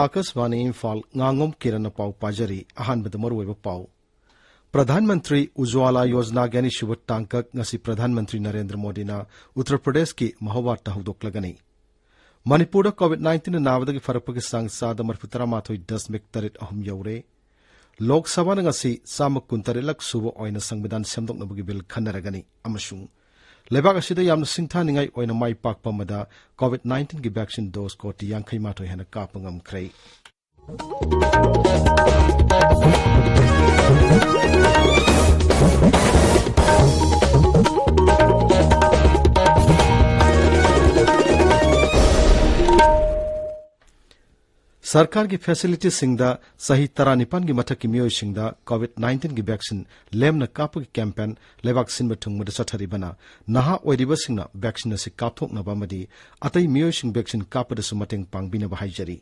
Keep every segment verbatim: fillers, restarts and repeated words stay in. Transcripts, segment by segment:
ꯑꯥꯀꯥꯁꯕꯥꯅꯤ ꯏꯝꯐꯥꯜ꯫ ꯉꯥꯉꯣꯝ ꯀꯤꯔꯟꯅ ꯄꯥꯎ ꯄꯥꯖꯔꯤ꯫ ꯑꯍꯥꯟꯕꯗ ꯃꯔꯨꯑꯣꯏꯕ ꯄꯥꯎ꯫ ꯄ꯭ꯔꯙꯥꯟ ꯃꯟꯇ꯭ꯔꯤ ꯎꯖ꯭ꯋꯥꯂꯥ ꯌꯣꯖꯅꯥꯒꯤ ꯑꯅꯤꯁꯨꯕ ꯇꯥꯡꯀꯛ ꯉꯁꯤ ꯄ꯭ꯔꯙꯥꯟ ꯃꯟꯇ꯭ꯔꯤ ꯅꯔꯦꯟꯗ꯭ꯔ ꯃꯣꯗꯤꯅ ꯎꯠꯇꯔ ꯄ꯭ꯔꯗꯦꯁꯀꯤ ꯃꯍꯣꯕꯥꯗ ꯍꯧꯗꯣꯛꯂꯒꯅꯤ꯫ ꯃꯅꯤꯄꯨꯔꯗ ꯀꯣꯚꯤꯗ ꯅꯥꯏꯟꯇꯤꯟꯅ ꯅꯥꯕꯗꯒꯤ ꯐꯔꯛꯄꯒꯤ ꯆꯥꯡ ꯆꯥꯗ ꯃꯔꯤꯐꯨ ꯇꯔꯥ ꯃꯥꯊꯣꯏ ꯗꯁꯃꯤꯛ ꯇꯔꯦꯠ ꯑꯍꯨꯝ ꯌꯧꯔꯦ꯫ ꯂꯣꯛ ꯁꯚꯥꯅ ꯉꯁꯤ ꯆꯥꯝꯃ ꯀꯨꯟꯇꯔꯦꯠꯂꯛ ꯁꯨꯕ ꯑꯣꯏꯅ ꯁꯪꯕꯤꯙꯥꯟ ꯁꯦꯝꯗꯣꯛꯅꯕꯒꯤ ꯕꯤꯜ ꯈꯟꯅꯔꯒꯅꯤ ꯑꯃꯁꯨꯡ ꯂꯩꯕꯥꯛ ꯑꯁꯤꯗ ꯌꯥꯝꯅ ꯁꯤꯡꯊꯥꯅꯤꯡꯉꯥꯏ ꯑꯣꯏꯅ ꯃꯥꯏ ꯄꯥꯛꯄ ꯑꯃꯗ ꯀꯣꯚꯤꯗ ꯅꯥꯏꯟꯇꯤꯟꯒꯤ ꯚꯦꯛꯁꯤꯟ ꯗꯣꯁ ꯀꯣꯇꯤ ꯌꯥꯡꯈꯩ ꯃꯥꯊꯣꯏ ꯍꯦꯟꯅ ꯀꯥꯞꯄ ꯉꯝꯈ꯭ꯔꯦ꯫ ꯁꯔꯀꯥꯔꯒꯤ ꯐꯦꯁꯤꯂꯤꯇꯤꯁꯤꯡꯗ ꯆꯍꯤ ꯇꯔꯥꯅꯤꯄꯥꯟꯒꯤ ꯃꯊꯛꯀꯤ ꯃꯤꯑꯣꯏꯁꯤꯡꯗ ꯀꯣꯚꯤꯗ ꯅꯥꯏꯟꯇꯤꯟꯒꯤ ꯚꯦꯛꯁꯤꯟ ꯂꯦꯝꯅ ꯀꯥꯞꯄꯒꯤ ꯀꯦꯝꯄꯦꯟ ꯂꯩꯕꯥꯛ ꯁꯤꯟꯕ ꯊꯨꯡꯕꯗ ꯆꯠꯊꯔꯤꯕꯅ ꯅꯍꯥ ꯑꯣꯏꯔꯤꯕꯁꯤꯡꯅ ꯚꯦꯛꯁꯤꯟ ꯑꯁꯤ ꯀꯥꯞꯊꯣꯛꯅꯕ ꯑꯃꯗꯤ ꯑꯇꯩ ꯃꯤꯑꯣꯏꯁꯤꯡ ꯚꯦꯛꯁꯤꯟ ꯀꯥꯞꯄꯗꯁꯨ ꯃꯇꯦꯡ ꯄꯥꯡꯕꯤꯅꯕ ꯍꯥꯏꯖꯔꯤ꯫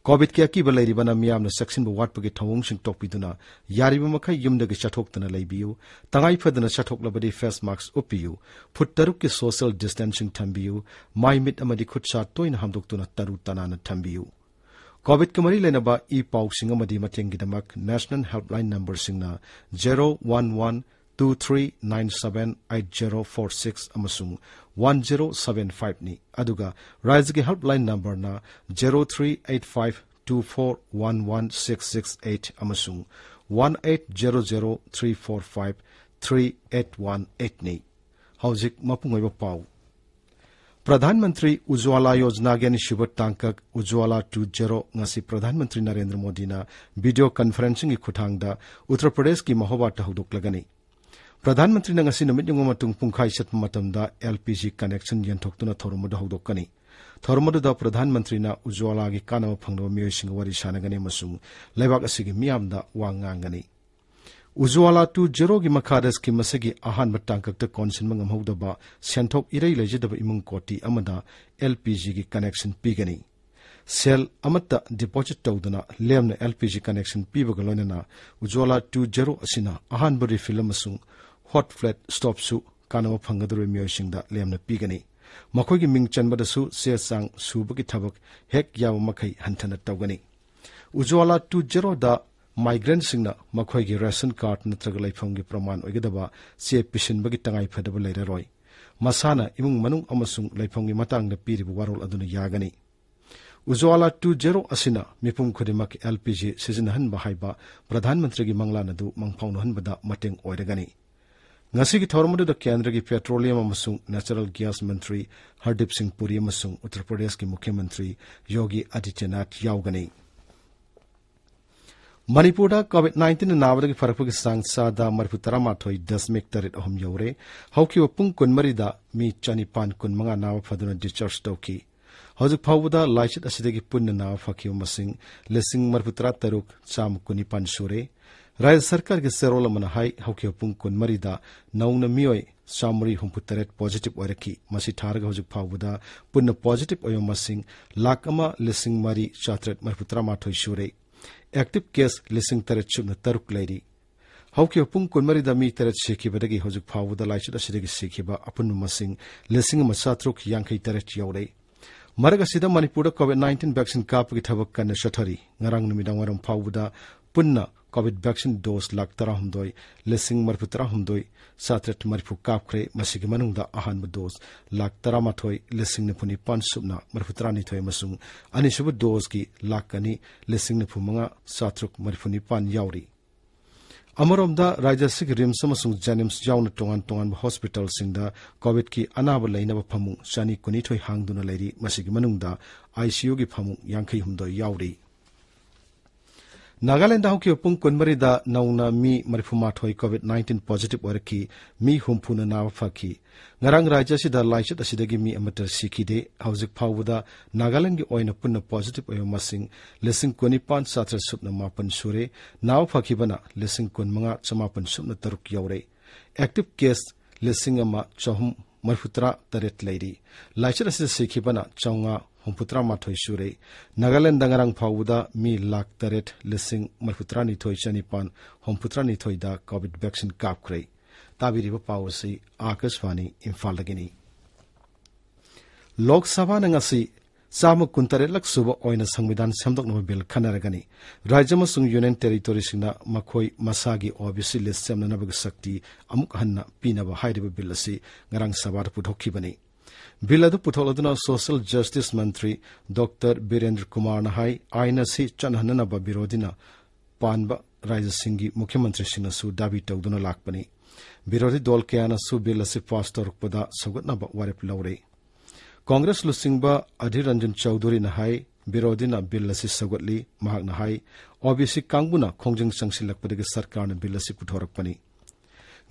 ꯀꯣꯚꯤꯗꯀꯤ ꯑꯀꯤꯕ ꯂꯩꯔꯤꯕꯅ ꯃꯤꯌꯥꯝꯅ ꯆꯦꯛꯁꯤꯟꯕ ꯋꯥꯠꯄꯒꯤ ꯊꯧꯑꯣꯡꯁꯤꯡ ꯇꯣꯛꯄꯤꯗꯨꯅ ꯌꯥꯔꯤꯕ ꯃꯈꯩ ꯌꯨꯝꯗꯒꯤ ꯆꯠꯊꯣꯛꯇꯅ ꯂꯩꯕꯤꯌꯨ꯫ ꯇꯉꯥꯏ ꯐꯗꯅ ꯆꯠꯊꯣꯛꯂꯕꯗꯤ ꯐꯦꯁ ꯃꯥꯛꯁ ꯎꯞꯄꯤꯌꯨ꯫ ꯐꯨꯠ ꯇꯔꯨꯛꯀꯤ ꯁꯣꯁꯤꯌꯦꯜ ꯗꯤꯁꯇꯦꯟꯁꯤꯡ ꯊꯝꯕꯤꯌꯨ꯫ ꯃꯥꯏ ꯃꯤꯠ ꯑꯃꯗꯤ ꯈꯨꯠ ꯁꯥ ꯇꯣꯏꯅ ꯍꯥꯝꯗꯣꯛꯇꯨꯅ ꯇꯔꯨ ꯇꯅꯥꯟꯅ ꯊꯝꯕꯤꯌꯨ꯫ ꯀꯣꯚꯤꯗꯀ ꯃꯔꯤ ꯂꯩꯅꯕ ꯏ ꯄꯥꯎꯁꯤꯡ ꯑꯃꯗꯤ ꯃꯇꯦꯡꯒꯤꯗꯃꯛ ꯅꯦꯁꯅꯦꯜ ꯍꯦꯜꯞꯂꯥꯏꯟ ꯅꯝꯕꯔꯁꯤꯡꯅ zero one one two three nine seven eight zero four six ꯑꯃꯁꯨꯡ ꯋꯥꯟ ꯖꯦꯔꯣ ꯁꯚꯦꯟ ꯐꯥꯏꯚꯅꯤ꯫ ꯑꯗꯨꯒ ꯔꯥꯏꯖ꯭ꯌꯒꯤ ꯍꯦꯜꯞꯂꯥꯏꯟ ꯅꯝꯕꯔꯅ zero three eight five two four one one six six eight ꯑꯃꯁꯨꯡ one eight zero zero three four five three eight one ꯑꯩꯠꯅꯤ꯫ ꯍꯧꯖꯤꯛ ꯃꯄꯨꯡ ꯑꯣꯏꯕ ꯄꯥꯎ꯫ ꯄ꯭ꯔꯙꯥꯟ ꯃꯟꯇ꯭ꯔꯤ ꯎꯖ꯭ꯋꯥꯂꯥ ꯌꯣꯖꯅꯥꯒꯤ ꯑꯅꯤꯁꯨꯕ ꯇꯥꯡꯀꯛ ꯎꯖ꯭ꯋꯥꯂꯥ ꯇꯨ ꯖꯦꯔꯣ ꯉꯁꯤ ꯄ꯭ꯔꯙꯥꯟ ꯃꯟꯇ꯭ꯔꯤ ꯅꯔꯦꯟꯗ꯭ꯔ ꯃꯣꯗꯤꯅ ꯚꯤꯗꯤꯑꯣ ꯀꯟꯐꯔꯦꯟꯁꯤꯡꯒꯤ ꯈꯨꯠꯊꯥꯡꯗ ꯎꯠꯇꯔ ꯄ꯭ꯔꯗꯦꯁꯀꯤ ꯃꯍꯣꯕꯥꯗ ꯍꯧꯗꯣꯛꯂꯒꯅꯤ꯫ ꯄ꯭ꯔꯙꯥꯟ ꯃꯟꯇ꯭ꯔꯤꯅ ꯉꯁꯤ ꯅꯨꯃꯤꯠ ꯌꯨꯡꯕ ꯃꯇꯨꯡ ꯄꯨꯡꯈꯥꯏ ꯆꯠꯄ ꯃꯇꯝꯗ ꯑꯦꯜ ꯄꯤ ꯖꯤ ꯀꯅꯦꯛꯁꯟ ꯌꯦꯟꯊꯣꯛꯇꯨꯅ ꯊꯧꯔꯝ ꯑꯗꯨ ꯍꯧꯗꯣꯛꯀꯅꯤ꯫ ꯊꯧꯔꯝ ꯑꯗꯨꯗ ꯄ꯭ꯔꯙꯥꯟ ꯃꯟꯇ꯭ꯔꯤꯅ ꯎꯖ꯭ꯋꯥꯂꯥꯒꯤ ꯀꯥꯟꯅꯕ ꯐꯪꯂꯕ ꯃꯤꯑꯣꯏꯁꯤꯡꯒ ꯋꯥꯔꯤ ꯁꯥꯟꯅꯒꯅꯤ ꯑꯃꯁꯨꯡ ꯂꯩꯕꯥꯛ ꯑꯁꯤꯒꯤ ꯃꯤꯌꯥꯝꯗ ꯋꯥ ꯉꯥꯡꯒꯅꯤ꯫ ꯎꯖ꯭ꯋꯥꯂꯥ ꯇꯨ ꯖꯦꯔꯣꯒꯤ ꯃꯈꯥꯗ ꯁ꯭ꯀꯤꯝ ꯑꯁꯤꯒꯤ ꯑꯍꯥꯟꯕ ꯇꯥꯡꯀꯛꯇ ꯀꯣꯟꯁꯤꯟꯕ ꯉꯝꯍꯧꯗꯕ ꯁꯦꯟꯊꯣꯛ ꯏꯔꯩ ꯂꯩꯖꯗꯕ ꯏꯃꯨꯡ ꯀꯣꯇꯤ ꯑꯃꯗ ꯑꯦꯜ ꯄꯤ ꯖꯤꯒꯤ ꯀꯅꯦꯛꯁꯟ ꯄꯤꯒꯅꯤ꯫ ꯁꯦꯜ ꯑꯃꯠꯇ deposit ꯇꯧꯗꯅ ꯂꯦꯝꯅ L P G connection ꯄꯤꯕꯒ ꯂꯣꯏꯅꯅ Ujjwala two zero ꯑꯁꯤꯅ ꯑꯍꯥꯟꯕ refill ꯑꯃꯁꯨꯡ hot plate stoveꯁꯨ ꯀꯥꯟꯅꯕ ꯐꯪꯒꯗꯧꯔꯤꯕ ꯃꯤꯑꯣꯏꯁꯤꯡꯗ ꯂꯦꯝꯅ ꯄꯤꯒꯅꯤ꯫ ꯃꯈꯣꯏꯒꯤ ꯃꯤꯡ ꯆꯟꯕꯗꯁꯨ ꯆꯦ ꯆꯥꯡ ꯁꯨꯕꯒꯤ ꯊꯕꯛ ꯍꯦꯛ ꯌꯥꯕ ꯃꯈꯩ ꯍꯟꯊꯅ ꯇꯧꯒꯅꯤ꯫ Ujjwala two zeroꯗ migrantꯁꯤꯡꯅ ꯃꯈꯣꯏꯒꯤ ration card ꯅꯠꯇ꯭ꯔꯒ ꯂꯩꯐꯝꯒꯤ ꯄ꯭ꯔꯃꯥꯟ ꯑꯣꯏꯒꯗꯕ ꯆꯦ ꯄꯤꯁꯤꯟꯕꯒꯤ ꯇꯉꯥꯏ ꯐꯗꯕ ꯂꯩꯔꯔꯣꯏ꯫ ꯃꯁꯥꯅ ꯏꯃꯨꯡ ꯃꯅꯨꯡ ꯑꯃꯁꯨꯡ ꯂꯩꯐꯝꯒꯤ ꯃꯇꯥꯡꯗ ꯄꯤꯔꯤꯕ ꯋꯥꯔꯣꯜ ꯑꯗꯨꯅ ꯌꯥꯒꯅꯤ꯫ Ujjwala two zero ꯑꯁꯤꯅ ꯃꯤꯄꯨꯝ ꯈꯨꯗꯤꯡꯃꯛ L P G ꯁꯤꯖꯤꯟꯅꯍꯟꯕ ꯍꯥꯏꯕ ꯄ꯭ꯔꯙꯥꯟ ꯃꯟꯇ꯭ꯔꯤꯒꯤ ꯃꯪꯂꯥꯟ ꯑꯗꯨ ꯃꯪꯐꯥꯎꯅꯍꯟꯕꯗ ꯃꯇꯦꯡ ꯑꯣꯏꯔꯒꯅꯤ꯫ ꯉꯁꯤꯒꯤ ꯊꯧꯔꯝ ꯑꯗꯨꯗ ꯀꯦꯟꯗ꯭ꯔꯒꯤ petroleum ꯑꯃꯁꯨꯡ natural gas ꯃꯟꯇ꯭ꯔꯤ ꯍꯔꯗꯤꯞ ꯁꯤꯡ ꯄꯨꯔꯤ ꯑꯃꯁꯨꯡ ꯎꯠꯇꯔ ꯄ꯭ꯔꯗꯦꯁꯀꯤ ꯃꯨꯈ꯭ꯌ ꯃꯟꯇ꯭ꯔꯤ ꯌꯣꯒꯤ ꯑꯗꯤꯇ꯭ꯌꯅꯥꯊ ꯌꯥꯎꯒꯅꯤ꯫ ꯃꯅꯤꯄꯨꯔꯗ COVID nineteen ꯅꯥꯕꯗꯒꯤ ꯐꯔꯛꯄꯒꯤ ꯆꯥꯡ ꯆꯥꯗ ꯃꯔꯤꯐꯨ ꯇꯔꯥꯃꯥꯊꯣꯏ ꯗꯁꯃꯤꯛ ꯇꯔꯦꯠ ꯑꯍꯨꯝ ꯌꯧꯔꯦ꯫ ꯍꯧꯈꯤꯕ ꯄꯨꯡ ꯀꯨꯟꯃꯔꯤꯗ ꯃꯤ ꯆꯅꯤꯄꯥꯟ ꯀꯨꯟꯃꯉꯥ ꯅꯥꯕ ꯐꯗꯨꯅ discharge ꯇꯧꯈꯤ꯫ ꯍꯧꯖꯤꯛ ꯐꯥꯎꯕꯗ ꯂꯥꯏꯆꯠ ꯑꯁꯤꯗꯒꯤ ꯄꯨꯟꯅ ꯅꯥꯕ ꯐꯈꯤꯕ ꯃꯁꯤꯡ ꯂꯤꯁꯤꯡ ꯃꯔꯤꯐꯨ ꯇꯔꯥ ꯇꯔꯨꯛ ꯆꯥꯝꯃ ꯀꯨꯟꯅꯤꯄꯥꯟ ꯁꯨꯔꯦ꯫ ꯔꯥꯖ꯭ꯌ ꯁꯔꯀꯥꯔꯒꯤ ꯆꯦꯔꯣꯜ ꯑꯃꯅ ꯍꯥꯏ, ꯍꯧꯈꯤꯕ ꯄꯨꯡ ꯀꯨꯟꯃꯔꯤꯗ ꯅꯧꯅ ꯃꯤꯑꯣꯏ ꯆꯥꯃꯔꯤ ꯍꯨꯝꯐꯨ ꯇꯔꯦꯠ positive ꯑꯣꯏꯔꯛꯈꯤ꯫ ꯃꯁꯤ ꯊꯥꯔꯒ ꯍꯧꯖꯤꯛ ꯐꯥꯎꯕꯗ ꯄꯨꯟꯅ positive ꯑꯣꯏꯕ ꯃꯁꯤꯡ ꯂꯥꯈ ꯑꯃ ꯂꯤꯁꯤꯡ ꯃꯔꯤ ꯆꯥꯇ꯭ꯔꯦꯠ ꯃꯔꯤꯐꯨ ꯇꯔꯥꯃꯥꯊꯣꯏ ꯁꯨꯔꯦ꯫ Active case ꯂꯤꯁꯤꯡ ꯇꯔꯦꯠ ꯁꯨꯞꯅ ꯇꯔꯨꯛ ꯂꯩꯔꯤ꯫ ꯍꯧꯈꯤꯕ ꯄꯨꯡ ꯀꯨꯟꯃꯔꯤꯗ ꯃꯤ ꯇꯔꯦꯠ ꯁꯤꯈꯤꯕꯗꯒꯤ ꯍꯧꯖꯤꯛ ꯐꯥꯎꯕꯗ ꯂꯥꯏꯆꯠ ꯑꯁꯤꯗꯒꯤ ꯁꯤꯈꯤꯕ ꯑꯄꯨꯟꯕ ꯃꯁꯤꯡ ꯂꯤꯁꯤꯡ ꯑꯃ ꯆꯥꯇ꯭ꯔꯨꯛ ꯌꯥꯡꯈꯩ ꯇꯔꯦꯠ ꯌꯧꯔꯦ꯫ ꯃꯔꯛ ꯑꯁꯤꯗ ꯃꯅꯤꯄꯨꯔꯗ COVID nineteen vaccine ꯀꯥꯞꯄꯒꯤ ꯊꯕꯛ ꯀꯟꯅ ꯆꯠꯊꯔꯤ꯫ ꯉꯔꯥꯡ ꯅꯨꯃꯤꯗꯥꯡ ꯋꯥꯏꯔꯝ ꯐꯥꯎꯕꯗ ꯄꯨꯟꯅ COVID vaccine dose ꯂꯥꯈ ꯇꯔꯥꯍꯨꯝꯗꯣꯏ ꯂꯤꯁꯤꯡ ꯃꯔꯤꯐꯨ ꯇꯔꯥꯍꯨꯝꯗꯣꯏ ꯆꯥꯇ꯭ꯔꯦꯠ ꯃꯔꯤꯐꯨ ꯀꯥꯞꯈ꯭ꯔꯦ꯫ ꯃꯁꯤꯒꯤ ꯃꯅꯨꯡꯗ ꯑꯍꯥꯟꯕ dose ꯂꯥꯈ ꯇꯔꯥꯃꯥꯊꯣꯏ ꯂꯤꯁꯤꯡ ꯅꯤꯐꯨ ꯅꯤꯄꯥꯟ ꯁꯨꯞꯅ ꯃꯔꯤꯐꯨ ꯇꯔꯥꯅꯤꯊꯣꯏ ꯑꯃꯁꯨꯡ ꯑꯅꯤꯁꯨꯕ doseꯀꯤ ꯂꯥꯈ ꯑꯅꯤ ꯂꯤꯁꯤꯡ ꯅꯤꯐꯨ ꯃꯉꯥ ꯆꯥꯇ꯭ꯔꯨꯛ ꯃꯔꯤꯐꯨ ꯅꯤꯄꯥꯟ ꯌꯥꯎꯔꯤ꯫ ꯑꯃꯔꯣꯝꯗ, ꯔꯥꯖ꯭ꯌ ꯑꯁꯤꯒꯤ RIMS ꯑꯃꯁꯨꯡ JNIMS ꯌꯥꯎꯅ ꯇꯣꯉꯥꯟ ꯇꯣꯉꯥꯟꯕ hospitalꯁꯤꯡꯗ COVIDꯀꯤ ꯑꯅꯥꯕ ꯂꯩꯅꯕ ꯐꯃꯨꯡ ꯆꯅꯤ ꯀꯨꯟꯅꯤꯊꯣꯏ ꯍꯥꯡꯗꯨꯅ ꯂꯩꯔꯤ꯫ ꯃꯁꯤꯒꯤ ꯃꯅꯨꯡꯗ ICUꯒꯤ ꯐꯃꯨꯡ ꯌꯥꯡꯈꯩ ꯍꯨꯝꯗꯣꯏ ꯌꯥꯎꯔꯤ꯫ ꯅꯥꯒꯥꯂꯦꯟꯗ ꯍꯧꯈꯤꯕ ꯄꯨꯡ ꯀꯨꯟꯃꯔꯤꯗ ꯅꯧꯅ ꯃꯤ ꯃꯔꯤꯐꯨ ꯃꯥꯊꯣꯏ COVID nineteen positive ꯑꯣꯏꯔꯛꯈꯤ꯫ ꯃꯤ ꯍꯨꯝꯐꯨꯅ ꯅꯥꯕ ꯐꯈꯤ꯫ ꯉꯔꯥꯡ ꯔꯥꯖ꯭ꯌ ꯑꯁꯤꯗ ꯂꯥꯏꯆꯠ ꯑꯁꯤꯗꯒꯤ ꯃꯤ ꯑꯃꯠꯇ ꯁꯤꯈꯤꯗꯦ꯫ ꯍꯧꯖꯤꯛ ꯐꯥꯎꯕꯗ ꯅꯥꯒꯥꯂꯦꯟꯗꯒꯤ ꯑꯣꯏꯅ ꯄꯨꯟꯅ positive ꯑꯣꯏꯕ ꯃꯁꯤꯡ ꯂꯤꯁꯤꯡ ꯀꯨꯟꯅꯤꯄꯥꯟ ꯆꯥꯇ꯭ꯔꯦꯠ ꯁꯨꯞꯅ ꯃꯥꯄꯟ ꯁꯨꯔꯦ꯫ ꯅꯥꯕ ꯐꯈꯤꯕꯅ ꯂꯤꯁꯤꯡ ꯀꯨꯟꯃꯉꯥ ꯆꯃꯥꯄꯟ ꯁꯨꯞꯅ ꯇꯔꯨꯛ ꯌꯧꯔꯦ꯫ Active case ꯂꯤꯁꯤꯡ ꯑꯃ ꯆꯍꯨꯝ ꯃꯔꯤꯐꯨ ꯇꯔꯥ ꯇꯔꯦꯠ ꯂꯩꯔꯤ꯫ ꯂꯥꯏꯆꯠ ꯑꯁꯤꯗ ꯁꯤꯈꯤꯕꯅ ꯆꯥꯝꯃꯉꯥ ꯍꯨꯝꯐꯨꯇꯔꯥ ꯃꯥꯊꯣꯏ ꯁꯨꯔꯦ꯫ ꯅꯥꯒꯥꯂꯦꯟꯗ ꯉꯔꯥꯡ ꯐꯥꯎꯕꯗ ꯃꯤ ꯂꯥꯈ ꯇꯔꯦꯠ ꯂꯤꯁꯤꯡ ꯃꯔꯤꯐꯨꯇꯔꯥꯅꯤꯊꯣꯏ ꯆꯅꯤꯄꯥꯟ ꯍꯨꯝꯐꯨꯇꯔꯥꯅꯤꯊꯣꯏꯗ ꯀꯣꯚꯤꯗ ꯚꯦꯛꯁꯤꯟ ꯀꯥꯞꯈ꯭ꯔꯦ꯫ ꯇꯥꯕꯤꯔꯤꯕ ꯄꯥꯎ ꯑꯁꯤ ꯑꯥꯀꯥꯁꯕꯥꯅꯤ ꯏꯝꯐꯥꯜꯗꯒꯤꯅꯤ꯫ ꯂꯣꯛ ꯁꯚꯥꯅ ꯉꯁꯤ ꯆꯥꯝꯃ ꯀꯨꯟꯇꯔꯦꯠꯂꯛ ꯁꯨꯕ ꯑꯣꯏꯅ ꯁꯪꯕꯤꯙꯥꯟ ꯁꯦꯝꯗꯣꯛꯅꯕ ꯕꯤꯜ ꯈꯟꯅꯔꯒꯅꯤ꯫ ꯔꯥꯖ꯭ꯌ ꯑꯃꯁꯨꯡ ꯌꯨꯅꯤꯌꯟ ꯇꯦꯔꯤꯇꯣꯔꯤꯁꯤꯡꯅ ꯃꯈꯣꯏ ꯃꯁꯥꯒꯤ ꯑꯣ ꯕꯤ ꯁꯤ ꯂꯤꯁ ꯁꯦꯝꯅꯅꯕꯒꯤ ꯁꯛꯇꯤ ꯑꯃꯨꯛ ꯍꯟꯅ ꯄꯤꯅꯕ ꯍꯥꯏꯔꯤꯕ ꯕꯤꯜ ꯑꯁꯤ ꯉꯔꯥꯡ ꯁꯚꯥꯗ ꯄꯨꯊꯣꯛꯈꯤꯕꯅꯤ꯫ ꯕꯤꯜ ꯑꯗꯨ ꯄꯨꯊꯣꯛꯂꯗꯨꯅ ꯁꯣꯁꯤꯌꯦꯜ ꯖꯁꯇꯤꯁ ꯃꯟꯇ꯭ꯔꯤ ꯗꯣꯛꯇꯔ ꯕꯤꯔꯦꯟꯗ꯭ꯔ ꯀꯨꯃꯥꯔꯅ ꯍꯥꯏ, ꯑꯥꯏꯟ ꯑꯁꯤ ꯆꯠꯅꯍꯟꯅꯅꯕ ꯕꯤꯔꯣꯙꯤꯅ ꯄꯥꯟꯕ ꯔꯥꯖ꯭ꯌꯁꯤꯡꯒꯤ ꯃꯨꯈ꯭ꯌ ꯃꯟꯇ꯭ꯔꯤꯁꯤꯡꯅꯁꯨ ꯗꯥꯕꯤ ꯇꯧꯗꯨꯅ ꯂꯥꯛꯄꯅꯤ꯫ ꯕꯤꯔꯣꯙꯤ ꯗꯣꯜ ꯀꯌꯥꯅꯁꯨ ꯕꯤꯜ ꯑꯁꯤ ꯄꯥꯁ ꯇꯧꯔꯛꯄꯗ ꯁꯧꯒꯠꯅꯕ ꯋꯥꯔꯦꯞ ꯂꯧꯔꯦ꯫ ꯀꯣꯡꯒ꯭ꯔꯦꯁ ꯂꯨꯆꯤꯡꯕ ꯑꯙꯤꯔ ꯔꯟꯖꯟ ꯆꯧꯙꯨꯔꯤꯅ ꯍꯥꯏ, ꯕꯤꯔꯣꯙꯤꯅ ꯕꯤꯜ ꯑꯁꯤ ꯁꯧꯒꯠꯂꯤ꯫ ꯃꯍꯥꯛꯅ ꯍꯥꯏ, ꯑꯣ ꯕꯤ ꯁꯤ ꯀꯥꯡꯕꯨꯅ ꯈꯣꯡꯖꯪ ꯆꯪꯁꯤꯜꯂꯛꯄꯗꯒꯤ ꯁꯔꯀꯥꯔꯅ ꯕꯤꯜ ꯑꯁꯤ ꯄꯨꯊꯣꯔꯛꯄꯅꯤ꯫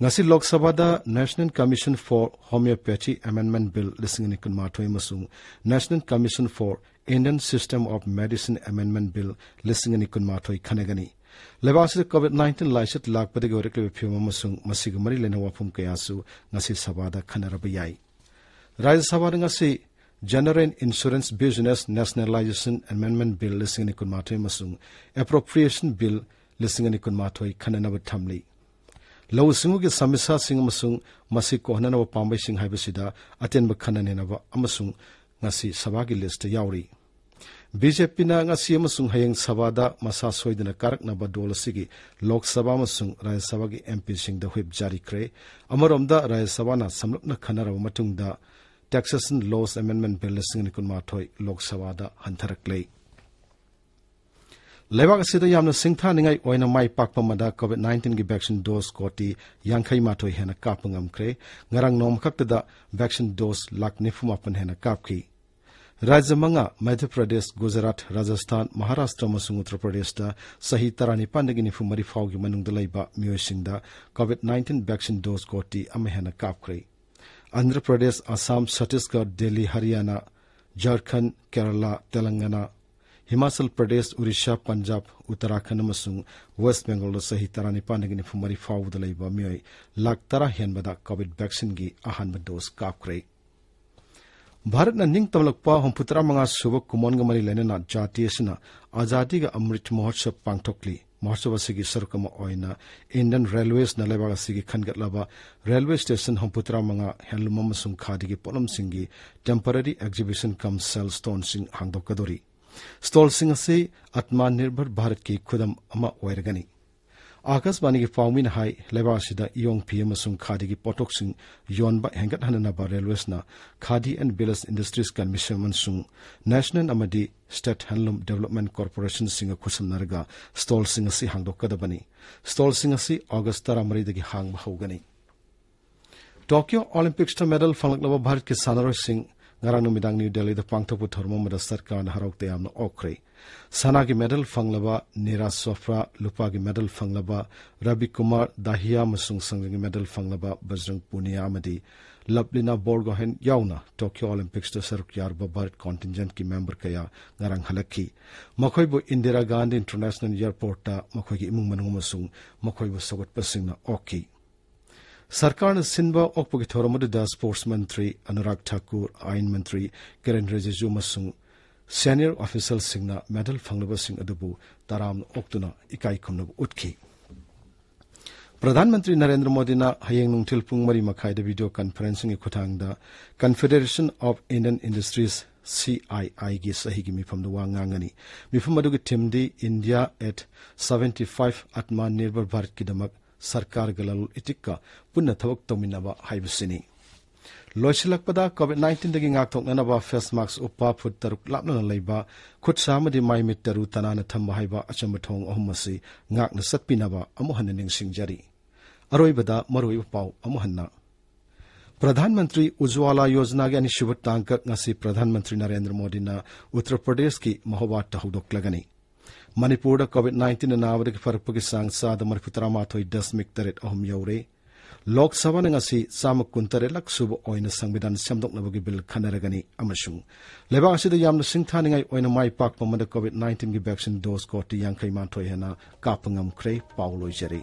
ꯉꯁꯤ ꯂꯣꯛ ꯁꯚꯥꯗ National Commission for Homeopathy Amendment Bill ꯂꯤꯁꯤꯡ ꯑꯅꯤ ꯀꯨꯟꯃꯥꯊꯣꯏ ꯑꯃꯁꯨꯡ National Commission for Indian System of Medicine Amendment Bill ꯂꯤꯁꯤꯡ ꯑꯅꯤ ꯀꯨꯟꯃꯥꯊꯣꯏ ꯈꯟꯅꯒꯅꯤ꯫ ꯂꯩꯕꯥꯛ ꯑꯁꯤꯗ ꯀꯣꯚꯤꯗ ꯅꯥꯏꯟꯇꯤꯟ ꯂꯥꯏꯆꯠ ꯂꯥꯛꯄꯗꯒꯤ ꯑꯣꯏꯔꯛꯂꯤꯕ ꯐꯤꯚꯝ ꯑꯃꯁꯨꯡ ꯃꯁꯤꯒ ꯃꯔꯤ ꯂꯩꯅꯕ ꯋꯥꯐꯝ ꯀꯌꯥꯁꯨ ꯉꯁꯤ ꯁꯚꯥꯗ ꯈꯟꯅꯔꯕ ꯌꯥꯏ꯫ ꯔꯥꯖ꯭ꯌ ꯁꯚꯥꯗ ꯉꯁꯤ General Insurance Business Nationalisation Amendment Bill ꯂꯤꯁꯤꯡ ꯑꯅꯤ ꯀꯨꯟꯃꯥꯊꯣꯏ ꯑꯃꯁꯨꯡ Appropriation Bill ꯂꯤꯁꯤꯡ ꯑꯅꯤ ꯀꯨꯟꯃꯥꯊꯣꯏ ꯈꯟꯅꯅꯕ ꯊꯝꯂꯤ꯫ ꯂꯧꯎ ꯁꯤꯡꯎꯒꯤ ꯁꯃꯁ꯭ꯌꯥꯁꯤꯡ ꯑꯃꯁꯨꯡ ꯃꯁꯤ ꯀꯣꯛꯍꯟꯅꯅꯕ ꯄꯥꯝꯕꯩꯁꯤꯡ ꯍꯥꯏꯕꯁꯤꯗ ꯑꯇꯦꯟꯕ ꯈꯟꯅ ꯅꯩꯅꯕ ꯑꯃꯁꯨꯡ ꯉꯁꯤ ꯁꯚꯥꯒꯤ ꯂꯤꯁꯇ ꯌꯥꯎꯔꯤ꯫ ꯕꯤ ꯖꯦ ꯄꯤꯅ ꯉꯁꯤ ꯑꯃꯁꯨꯡ ꯍꯌꯦꯡ ꯁꯚꯥꯗ ꯃꯁꯥ ꯁꯣꯏꯗꯅ ꯀꯥꯔꯛꯅꯕ ꯗꯣꯜ ꯑꯁꯤꯒꯤ ꯂꯣꯛ ꯁꯚꯥ ꯑꯃꯁꯨꯡ ꯔꯥꯖ꯭ꯌ ꯁꯚꯥꯒꯤ ꯑꯦꯝ ꯄꯤꯁꯤꯡꯗ ꯍꯨꯏꯞ ꯖꯥꯔꯤ ꯈ꯭ꯔꯦ꯫ ꯑꯃꯔꯣꯝꯗ ꯔꯥꯖ꯭ꯌ ꯁꯚꯥꯅ ꯁꯝꯂꯞꯅ ꯈꯟꯅꯔꯕ ꯃꯇꯨꯡꯗ Taxation Laws Amendment Bill ꯂꯤꯁꯤꯡ ꯑꯅꯤ ꯀꯨꯟꯃꯥꯊꯣꯏ ꯂꯣꯛ ꯁꯚꯥꯗ ꯍꯟꯊꯔꯛꯂꯦ꯫ ꯂꯩꯕꯥꯛ ꯑꯁꯤꯗ ꯌꯥꯝꯅ ꯁꯤꯡꯊꯥꯅꯤꯡꯉꯥꯏ ꯑꯣꯏꯅ ꯃꯥꯏ ꯄꯥꯛꯄ ꯑꯃꯗ ꯀꯣꯚꯤꯗ ꯅꯥꯏꯟꯇꯤꯟꯒꯤ ꯚꯦꯛꯁꯤꯟ ꯗꯣꯁ ꯀꯣꯇꯤ ꯌꯥꯡꯈꯩ ꯃꯥꯊꯣꯏ ꯍꯦꯟꯅ ꯀꯥꯞꯄ ꯉꯝꯈ꯭ꯔꯦ꯫ ꯉꯔꯥꯡ ꯅꯣꯡꯃꯈꯛꯇꯗ ꯚꯦꯛꯁꯤꯟ ꯗꯣꯁ ꯂꯥꯈ ꯅꯤꯐꯨ ꯃꯥꯄꯟ ꯍꯦꯟꯅ ꯀꯥꯞꯈꯤ꯫ ꯔꯥꯖ꯭ꯌ ꯃꯉꯥ, ꯃꯙ꯭ꯌ ꯄ꯭ꯔꯗꯦꯁ, ꯒꯨꯖꯔꯥꯠ, ꯔꯥꯖꯁꯊꯥꯟ, ꯃꯍꯥꯔꯥꯁꯇ꯭ꯔ ꯑꯃꯁꯨꯡ ꯎꯠꯇꯔ ꯄ꯭ꯔꯗꯦꯁꯇ ꯆꯍꯤ ꯇꯔꯥꯅꯤꯄꯥꯟꯗꯒꯤ ꯅꯤꯐꯨ ꯃꯔꯤ ꯐꯥꯎꯒꯤ ꯃꯅꯨꯡꯗ ꯂꯩꯕ ꯃꯤꯑꯣꯏꯁꯤꯡꯗ ꯀꯣꯚꯤꯗ ꯅꯥꯏꯟꯇꯤꯟ ꯚꯦꯛꯁꯤꯟ ꯗꯣꯁ ꯀꯣꯇꯤ ꯑꯃ ꯍꯦꯟꯅ ꯀꯥꯞꯈ꯭ꯔꯦ꯫ ꯑꯟꯙ꯭ꯔ ꯄ꯭ꯔꯗꯦꯁ, ꯑꯁꯥꯝ, ꯁꯠꯇꯤꯁꯒꯔ, ꯗꯦꯜꯂꯤ, ꯍꯔꯤꯌꯥꯅꯥ, ꯖꯔꯈꯟ, ꯀꯦꯔꯂꯥ, ꯇꯦꯂꯪꯒꯅꯥ, ꯍꯤꯃꯥꯆꯜ ꯄ꯭ꯔꯗꯦꯁ, ꯑꯣꯔꯤꯁꯥ, ꯄꯟꯖꯥꯕ, ꯎꯠꯇꯔꯥꯈꯟꯗ ꯑꯃꯁꯨꯡ ꯋꯦꯁ꯭ꯠ ꯕꯦꯡꯒꯣꯜꯗ ꯆꯍꯤ ꯇꯔꯥꯅꯤꯄꯥꯟꯗꯒꯤ ꯅꯤꯐꯨ ꯃꯔꯤ ꯐꯥꯎꯕꯗ ꯂꯩꯕ ꯃꯤꯑꯣꯏ ꯂꯥꯈ ꯇꯔꯥ ꯍꯦꯟꯕꯗ ꯀꯣꯚꯤꯗ ꯚꯦꯛꯁꯤꯟꯒꯤ ꯑꯍꯥꯟꯕ ꯗꯣꯁ ꯀꯥꯞꯈ꯭ꯔꯦ꯫ ꯚꯥꯔꯠꯅ ꯅꯤꯡꯇꯝꯂꯛꯄ ꯍꯨꯝꯐꯨꯇꯔꯥ ꯃꯉꯥ ꯁꯨꯕ ꯀꯨꯝꯑꯣꯟꯒ ꯃꯔꯤ ꯂꯩꯅꯅ ꯖꯥꯇꯤ ꯑꯁꯤꯅ ꯑꯖꯥꯗꯤ ꯀ ꯑꯃ꯭ꯔꯤꯠ ꯃꯍꯣꯠꯁꯕ ꯄꯥꯡꯊꯣꯛꯂꯤ꯫ ꯃꯍꯣꯠꯁꯕ ꯑꯁꯤꯒꯤ ꯁꯔꯨꯛ ꯑꯃ ꯑꯣꯏꯅ ꯏꯟꯗꯤꯌꯟ ꯔꯦꯜꯋꯦꯁꯅ ꯂꯩꯕꯥꯛ ꯑꯁꯤꯒꯤ ꯈꯟꯒꯠꯂꯕ ꯔꯦꯜꯋꯦ ꯁ꯭ꯇꯦꯁꯟ ꯍꯨꯝꯐꯨꯇꯔꯥ ꯃꯉꯥ ꯍꯦꯟꯂꯨꯝ ꯑꯃꯁꯨꯡ ꯈꯥꯗꯤꯒꯤ ꯄꯣꯠꯂꯝꯁꯤꯡꯒꯤ ꯇꯦꯝꯄꯔꯔꯤ ꯑꯦꯛꯖꯤꯕꯤꯁꯟ ꯀꯝ ꯁꯦꯜ ꯁ꯭ꯇꯣꯜꯁꯤꯡ ꯍꯥꯡꯗꯣꯛꯀꯗꯧꯔꯤ꯫ ꯁ꯭ꯇꯣꯜꯁꯤꯡ ꯑꯁꯤ ꯑꯠꯃꯥ ꯅꯤꯔꯚꯔ ꯚꯥꯔꯠꯀꯤ ꯈꯨꯗꯝ ꯑꯃ ꯑꯣꯏꯔꯒꯅꯤ꯫ ꯑꯥꯀꯥꯁꯕꯥꯅꯤꯒꯤ ꯄꯥꯎꯃꯤꯅ ꯍꯥꯏ, ꯂꯩꯕꯥꯛ ꯑꯁꯤꯗ ꯏꯌꯣꯡ ꯐꯤ ꯑꯃꯁꯨꯡ ꯈꯥꯗꯤꯒꯤ ꯄꯣꯠꯊꯣꯛꯁꯤꯡ ꯌꯣꯟꯕ ꯍꯦꯟꯒꯠꯍꯟꯅꯅꯕ ꯔꯦꯜꯋꯦꯁꯅ ꯈꯥꯗꯤ ꯑꯦꯟ ꯚꯤꯂꯦꯖ ꯏꯟꯗꯁꯇ꯭ꯔꯤꯁ ꯀꯃꯤꯁꯟ ꯑꯃꯁꯨꯡ ꯅꯦꯁꯅꯦꯜ ꯑꯃꯗꯤ ꯁ꯭ꯇꯦꯠ ꯍꯦꯟꯂꯨꯝ ꯗꯤꯕꯦꯂꯞꯃꯦꯟꯠ ꯀꯣꯔꯄꯣꯔꯦꯁꯟꯁꯤꯡꯒ ꯈꯨꯠꯁꯝꯅꯔꯒ ꯁ꯭ꯇꯣꯜꯁꯤꯡ ꯑꯁꯤ ꯍꯥꯡꯗꯣꯛꯀꯗꯕꯅꯤ꯫ ꯁ꯭ꯇꯣꯜꯁꯤꯡ ꯑꯁꯤ ꯑꯣꯒꯁ ꯇꯔꯥꯃꯔꯤꯗꯒꯤ ꯍꯥꯡꯕ ꯍꯧꯒꯅꯤ꯫ ꯇꯣꯀꯤꯌꯣ ꯑꯣꯂꯤꯝꯄꯤꯛꯁꯇ ꯃꯦꯗꯜ ꯐꯪꯂꯛꯂꯕ ꯚꯥꯔꯠꯀꯤ ꯁꯥꯟꯅꯔꯣꯏꯁꯤꯡ ꯉꯔꯥꯡ ꯅꯨꯃꯤꯗꯥꯡ ꯅ꯭ꯌꯨ ꯗꯦꯜꯂꯤꯗ ꯄꯥꯡꯊꯣꯛꯄ ꯊꯧꯔꯝ ꯑꯃꯗ ꯁꯔꯀꯥꯔꯅ ꯍꯔꯥꯎ ꯇꯌꯥꯝꯅ ꯑꯣꯛꯈ꯭ꯔꯦ꯫ ꯁꯅꯥꯒꯤ ꯃꯦꯗꯜ ꯐꯪꯂꯕ ꯅꯤꯔꯥꯖ ꯆꯣꯄ꯭ꯔꯥ, ꯂꯨꯄꯥꯒꯤ ꯃꯦꯗꯜ ꯐꯪꯂꯕ ꯔꯕꯤ ꯀꯨꯃꯥꯔ ꯗꯥꯍꯤꯌꯥ ꯑꯃꯁꯨꯡ ꯁꯪꯒꯤꯒꯤ ꯃꯦꯗꯜ ꯐꯪꯂꯕ ꯕꯖꯔꯪ ꯄꯨꯅꯤꯌꯥ ꯑꯃꯗꯤ ꯂꯕꯂꯤꯅꯥ ꯕꯣꯔꯒꯣꯍꯦꯟ ꯌꯥꯎꯅ ꯇꯣꯀꯤꯌꯣ ꯑꯣꯂꯤꯝꯄꯤꯛꯁꯇ ꯁꯔꯨꯛ ꯌꯥꯔꯨꯕ ꯚꯥꯔꯠ ꯀꯣꯟꯇꯤꯟꯖꯦꯟꯠꯀꯤ ꯃꯦꯝꯕꯔ ꯀꯌꯥ ꯉꯔꯥꯡ ꯍꯜꯂꯛꯈꯤ꯫ ꯃꯈꯣꯏꯕꯨ ꯏꯟꯗꯤꯔꯥ ꯒꯥꯟꯙꯤ ꯏꯟꯇꯔꯅꯦꯁꯅꯦꯜ ꯑꯦꯌꯔꯄꯣꯔꯠꯇ ꯃꯈꯣꯏꯒꯤ ꯏꯃꯨꯡ ꯃꯅꯨꯡ ꯑꯃꯁꯨꯡ ꯃꯈꯣꯏꯕꯨ ꯁꯧꯒꯠꯄꯁꯤꯡꯅ ꯑꯣꯛꯈꯤ꯫ ꯁꯔꯀꯥꯔꯅ ꯁꯤꯟꯕ ꯑꯣꯛꯄꯒꯤ ꯊꯧꯔꯝ ꯑꯗꯨꯗ ꯁ꯭ꯄꯣꯔꯠꯁ ꯃꯟꯇ꯭ꯔꯤ ꯑꯅꯨꯔꯥꯒ ꯊꯥꯀꯨꯔ, ꯑꯥꯏꯟ ꯃꯟꯇ꯭ꯔꯤ ꯀꯤꯔꯦꯟ ꯔꯤꯖꯤꯖꯨ ꯑꯃꯁꯨꯡ ꯁꯦꯅꯤꯌꯔ ꯑꯣꯐꯤꯁꯤꯌꯦꯜꯁꯤꯡꯅ ꯃꯦꯗꯜ ꯐꯪꯂꯕꯁꯤꯡ ꯑꯗꯨꯕꯨ ꯇꯔꯥꯝꯅ ꯑꯣꯛꯇꯨꯅ ꯏꯀꯥꯏ ꯈꯨꯝꯅꯕ ꯎꯠꯈꯤ꯫ ꯄ꯭ꯔꯙꯥꯟ ꯃꯟꯇ꯭ꯔꯤ ꯅꯔꯦꯟꯗ꯭ꯔ ꯃꯣꯗꯤꯅ ꯍꯌꯦꯡ ꯅꯨꯡꯊꯤꯜ ꯄꯨꯡ ꯃꯔꯤ ꯃꯈꯥꯏꯗ ꯚꯤꯗꯤꯑꯣ ꯀꯟꯐꯔꯦꯟꯁꯤꯡꯒꯤ ꯈꯨꯠꯊꯥꯡꯗ ꯀꯟꯐꯦꯗꯦꯔꯦꯁꯟ of Indian industries, C I ꯑꯥꯏꯒꯤ ꯆꯍꯤꯒꯤ ꯃꯤꯐꯝꯗ ꯋꯥ ꯉꯥꯡꯒꯅꯤ꯫ ꯃꯤꯐꯝ ꯑꯗꯨꯒꯤ ꯊꯤꯝꯗꯤ "India at seventy five, Atma Nirbhar Bharatꯀꯤꯗꯃꯛ ꯁꯔꯀꯥꯔꯒ ꯂꯂꯣꯟ ꯏꯇꯤꯛꯀ ꯄꯨꯟꯅ ꯊꯕꯛ ꯇꯧꯃꯤꯟꯅꯕ" ꯍꯥꯏꯕꯁꯤꯅꯤ꯫ ꯂꯣꯏꯁꯤꯜꯂꯛꯄꯗ, ꯀꯣꯚꯤꯗ ꯅꯥꯏꯟꯇꯤꯟꯗꯒꯤ ꯉꯥꯛꯊꯣꯛꯅꯅꯕ ꯐꯦꯁ ꯃꯥꯛꯁ ꯎꯞꯄ, ꯐꯨꯠ ꯇꯔꯨꯛ ꯂꯥꯞꯅꯅ ꯂꯩꯕ, ꯈꯨꯠ ꯁꯥ ꯑꯃꯗꯤ ꯃꯥꯏ ꯃꯤꯠ ꯇꯔꯨ ꯇꯅꯥꯟꯅ ꯊꯝꯕ ꯍꯥꯏꯕ ꯑꯆꯝꯕ ꯊꯧꯑꯣꯡ ꯑꯍꯨꯝ ꯑꯁꯤ ꯉꯥꯛꯅ ꯆꯠꯄꯤꯅꯕ ꯑꯃꯨꯛ ꯍꯟꯅ ꯅꯤꯡꯁꯤꯡꯖꯔꯤ꯫ ꯑꯔꯣꯏꯕꯗ ꯃꯔꯨꯑꯣꯏꯕ ꯄꯥꯎ ꯑꯃꯨꯛ ꯍꯟꯅ꯫ ꯄ꯭ꯔꯙꯥꯟ ꯃꯟꯇ꯭ꯔꯤ ꯎꯖ꯭ꯋꯥꯂꯥ ꯌꯣꯖꯅꯥꯒꯤ ꯑꯅꯤꯁꯨꯕ ꯇꯥꯡꯀꯛ ꯉꯁꯤ ꯄ꯭ꯔꯙꯥꯟ ꯃꯟꯇ꯭ꯔꯤ ꯅꯔꯦꯟꯗ꯭ꯔ ꯃꯣꯗꯤꯅ ꯎꯠꯇꯔ ꯄ꯭ꯔꯗꯦꯁꯀꯤ ꯃꯍꯣꯕꯥꯠꯇ ꯍꯧꯗꯣꯛꯂꯒꯅꯤ꯫ ꯃꯅꯤꯄꯨꯔꯗ ꯀꯣꯚꯤꯗ ꯅꯥꯏꯟꯇꯤꯟꯅ ꯅꯥꯕꯗꯒꯤ ꯐꯔꯛꯄꯒꯤ ꯆꯥꯡ ꯆꯥꯗ ꯃꯔꯤꯐꯨ ꯇꯔꯥꯃꯥꯊꯣꯏ ꯗꯁꯃꯤꯛ ꯇꯔꯦꯠ ꯑꯍꯨꯝ ꯌꯧꯔꯦ꯫ ꯂꯣꯛ ꯁꯚꯥꯅ ꯉꯁꯤ ꯆꯥꯝꯃ ꯀꯨꯟꯇꯔꯦꯠ ꯂꯛ ꯁꯨꯕ ꯑꯣꯏꯅ ꯁꯪꯕꯤꯙꯥꯟ ꯁꯦꯝꯗꯣꯛꯅꯕꯒꯤ ꯕꯤꯜ ꯈꯟꯅꯔꯒꯅꯤ ꯑꯃꯁꯨꯡ ꯂꯩꯕꯥꯛ ꯑꯁꯤꯗ ꯌꯥꯝꯅ ꯁꯤꯡꯊꯥꯅꯤꯡꯉꯥꯏ ꯑꯣꯏꯅ ꯃꯥꯏ ꯄꯥꯛꯄ ꯑꯃꯗ ꯀꯣꯚꯤꯗ ꯅꯥꯏꯟꯇꯤꯟꯒꯤ ꯚꯦꯛꯁꯤꯟ ꯗꯣꯁ ꯀꯣꯇꯤ ꯌꯥꯡꯈꯩ ꯃꯥꯊꯣꯏ ꯍꯦꯟꯅ ꯀꯥꯞꯄ ꯉꯝꯈ꯭ꯔꯦ꯫ ꯄꯥꯎ ꯂꯣꯏꯖꯔꯦ꯫